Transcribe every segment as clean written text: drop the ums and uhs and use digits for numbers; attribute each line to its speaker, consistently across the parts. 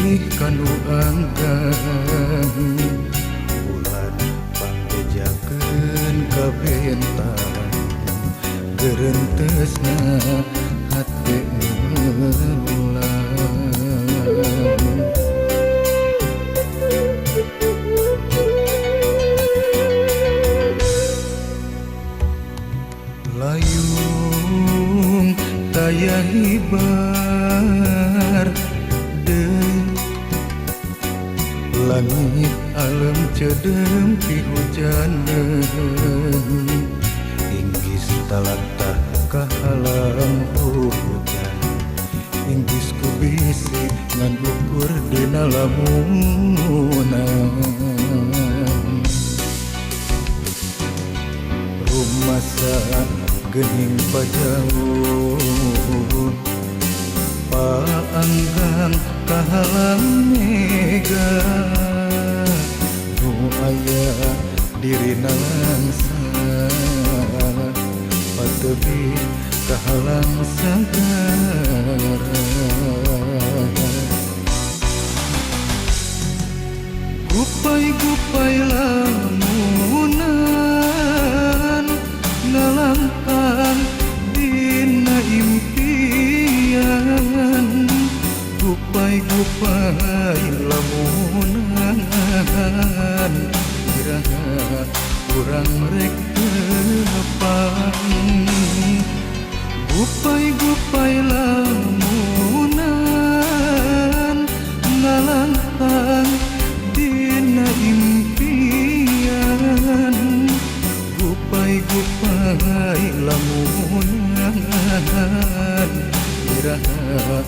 Speaker 1: Ngalih kanu anggang bulan pangbejakeun ka bentang gerentesna hate nu meulang. Layung taya hibar deui langit alem cedem pihujaneun inggis talatah kahalang hujan inggis ku bisi ngan ukur dina lamunan rumasa geuning pajauh paanggang kahalang mega nu aya dirina langsa patebi kahalang sagara. Gupai-gupai lamunan ngalangkang dina impian gupai-gupai lamunan iraha urang rek tepang gupai-gupai lamunan ngalangkang dina impian gupai-gupai lamunan iraha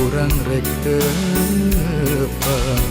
Speaker 1: urang rek tepang.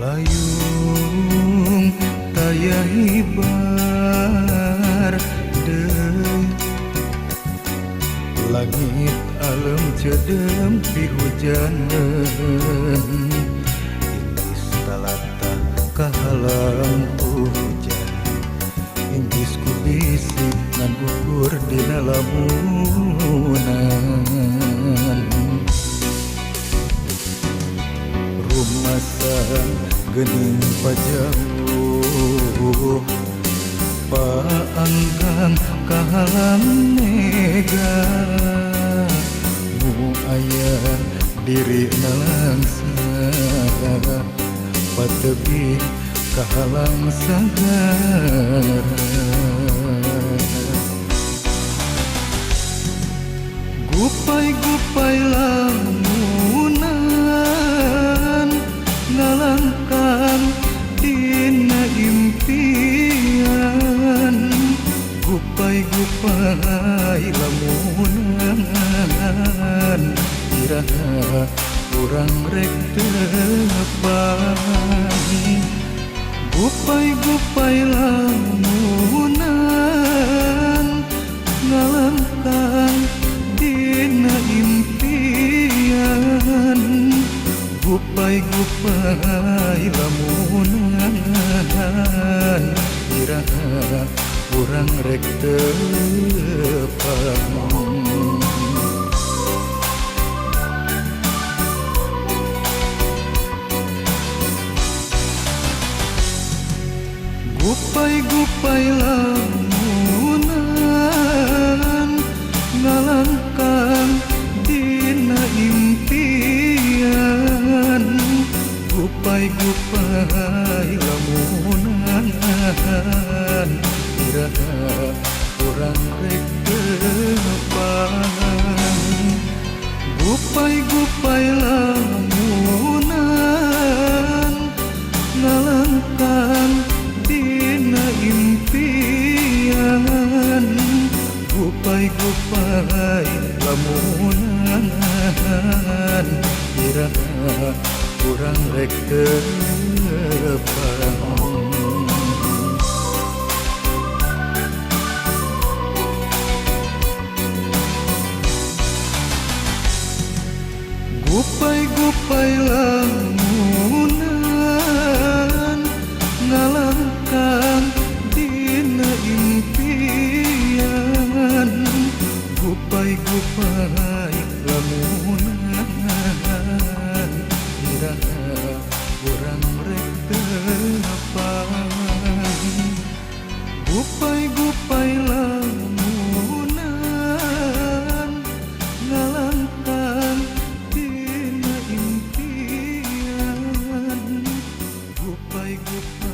Speaker 1: Layung taya hibar deui langit alem cedem pihujaneun inggis talatah kahalang hujan inggis ku bisi ngan ukur dina lamunan rumasa geuning pajauh paanggang kahalang mega nu aya dirina langsa patebi kahalang sagara. Gupai-gupai lamunan ngalangkang dina impian gupai-gupai lamunan iraha urang rek tepang gupai-gupai lamunan ngalangkang dina impian gupai-gupai lamunan iraha urang rek tepang. Gupai-gupai lamunan ngalangkang dina impian gupai-gupai lamunan Gupai-gupai lamunan ngalangkang dina impian. Gupai-gupai lamunan iraha urang rek tepang. Gupai-gupai lamunan ngalangkang dina impian. Gupai-gupai lamunan iraha urang rek tepang. Gupai-gupai lamunan ngalangkang dina impian. Gupai-gupai